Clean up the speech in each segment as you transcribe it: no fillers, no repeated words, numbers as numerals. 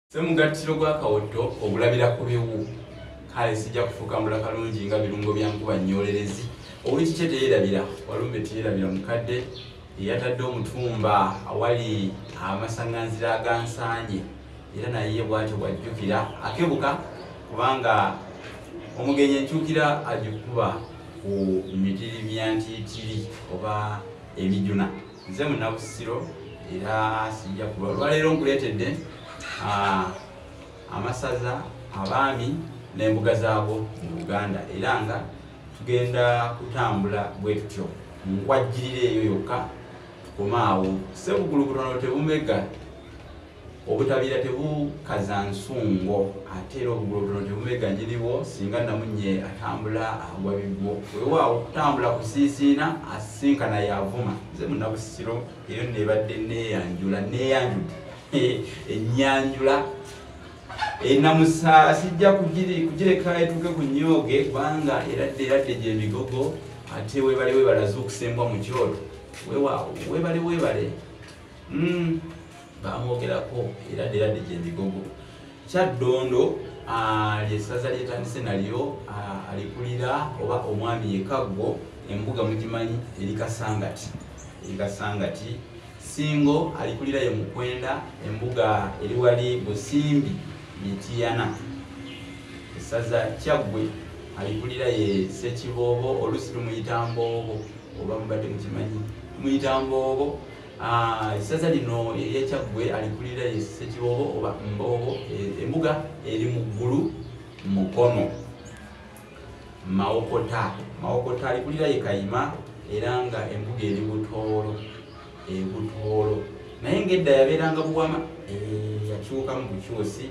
Ssemugattiro gwa Kawotto ogulabira ku biwu. Kale sijja kufuuka mbula kalungi nga birungo bya nkuba nnyolerezi. Ow'ekikye teyerabira, Walumbe teyerabira mukadde eyatadde omutumba awali amasaŋŋanzira agansaanye, era naye bw'atyo bw'ajjukira akebuka, kubanga omugenyi enkyukira agikuba ku mitiri myantiitiri oba emijuna. Nze Munnabusiro era sijja kulwa. Olwaleero nkuleetedde amasaza, abaami n'embuga zaago mu Buganda, era nga tugenda kutambula bwe tutyo nkwajjirira eyo yokka tukome awo. Ssebugulu butono tebumega, obutabira tebukaza nsungo, ate era obugulu butono tebumega nnyiniwo, singa namunye atambula agwa bigwo. Weewaawo okutambula kusiisiina, asisinkana y'avuma. Nze Munnabusiro, eyo nno ebadde neeyanjula, neeyanjudde ennyanjula enamusa, sijja kugireka etuuke ku nnyooge, kubanga eradde eradde gy'emigogo. Ate weebale weebale azuukusembwa mu kyoto, weewaawo weebale weebale bamwogerako, eradde eradde gy'emigogo. Kyaddondo lyessaza lyetandise nalyo, alikulira oba omwami ye Kaggo, embuga mugimanyi eri Kasangati, eri Kasangati. Ssingo alikulira ye Mukwenda, embuga eri wali Busimbi Mityana. Essaza Kyaggwe alikulira ye Ssekiboobo, oluusi tumuyita Mboobo, oba mubadde mukimanyi tumuyita Mboobo. Essaza lino erya Kyaggwe alikulira ye Ssekiboobo oba Mboobo, embuga eri mu Ggulu Mukono. Mawokota, Mawokota alikulira ye Kayima, era nga embuga eri Butoolo, ebutoolo, naye ng'edda yabeeranga Buwama, yakyukamu bukyusi.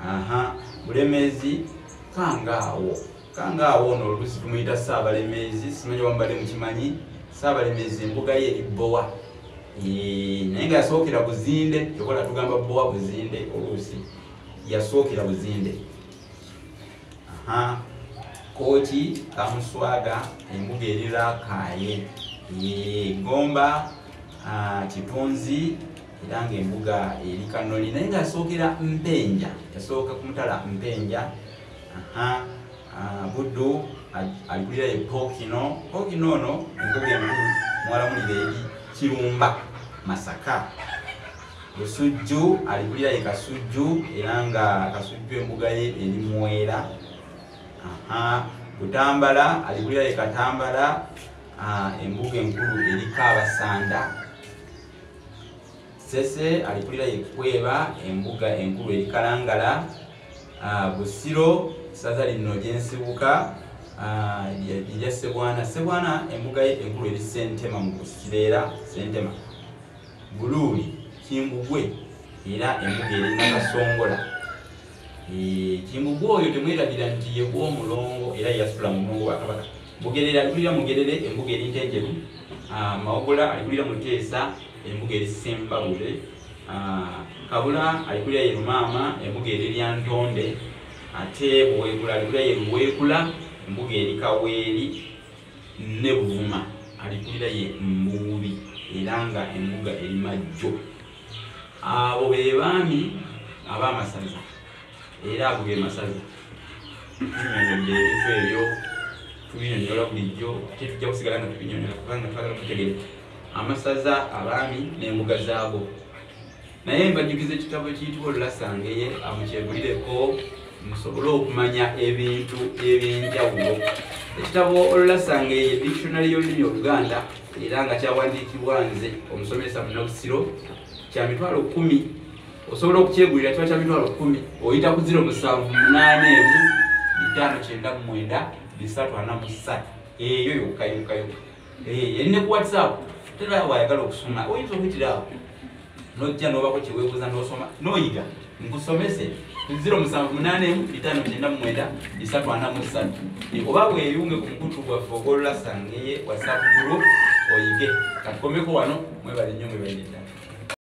Aha, Bulemeezi Kangaawo, Kangaawo ono oluusi tumuyita Ssaabalemeezi, simanyi oba mubadde mukimanyi. Ssaabalemeezi embuga ye eri Bbowa, naye nga yasookera Buzinde, kyokola tugamba Bbowa Buzinde, oluusi yasookera Buzinde. Aha, Kooki Kamuswaga, embuga eri Raakaaye. Gomba Kitunzi, era ng'embuga eri Kanoni, naye ng'asookera Mpenja, yasooka ku mutala Mpenja. Aha, Buddu alikulira ye Pookino, Pookino ono embuga enkulu mwalamulira eri Kirumba Masaka. Busujju alikulira ye Kasujju, era nga Kasujju embuga ye eri Mwera. Aha, Butambala alikulira ye Katambala, embuga enkulu eri Kaabasanda. Ssese alikulira ye Kweba, embuga enkulu eri Kalangala. Busiro, ssaza lino gyensibuka, erya Ssebwana, Ssebwana embuga ye enkulu eri Ssentema mu Kireera, Ssentema. Buluuli Kimbugwe, era embuga eri Nakasongola. Kimbugwe oyo temwerabira nti ye bw'omulongo, era yasitula mu mulongo wa Kabaka. Bugerere alikulira Mugerere, embuga eri Ntenjeru. Mawogola alikulira Muteesa, embuga eri Ssembabule. Kabula alikulira ye Lumaama, embuga eri Lyantonde. Ate Buweekula alikulira ye Luweekula, embuga eri Kaweeri. Ne Buvuma alikulira ye Mbuubi, era nga embuga eri Majjo. Abo be baami ab'amasaza, era ago ge masaza. Tunnyonnyodde ebintu ebyo, tubinyonnyola bulijjo, ate tujja kusigala nga tubinyonnyola kubanga twagala mutegere amasaza, abaami n'embuga zaago. Naye mbajjukiza ekitabo ekiyitibwa Olulasangeye, mukyegulireko musobole okumanya ebintu ebyenjawulo. Ekitabo Olulasangeye dictionary y'olulimi Oluganda, era nga kyawandiikibwa nze omusomesa Munnabusiro, kya 100,000. Osobola okukyegulira, kiba kya 100,000. Oyita ku 0781 599 343, eyo yokka yokka yokka. Eri ne ku WhatsApp. Tera wayagala okusoma oyinza okuyitira awo nojja n'obako kyeweebuuza n'osoma n'oyiga. Nkusomese 0781 599 343, oba weeyunge ku mukutu gwaffe ogw'Olulasangeye WhatsApp group oyige. Katukomeko wano, mwebale nnyo, mwebalire ddala.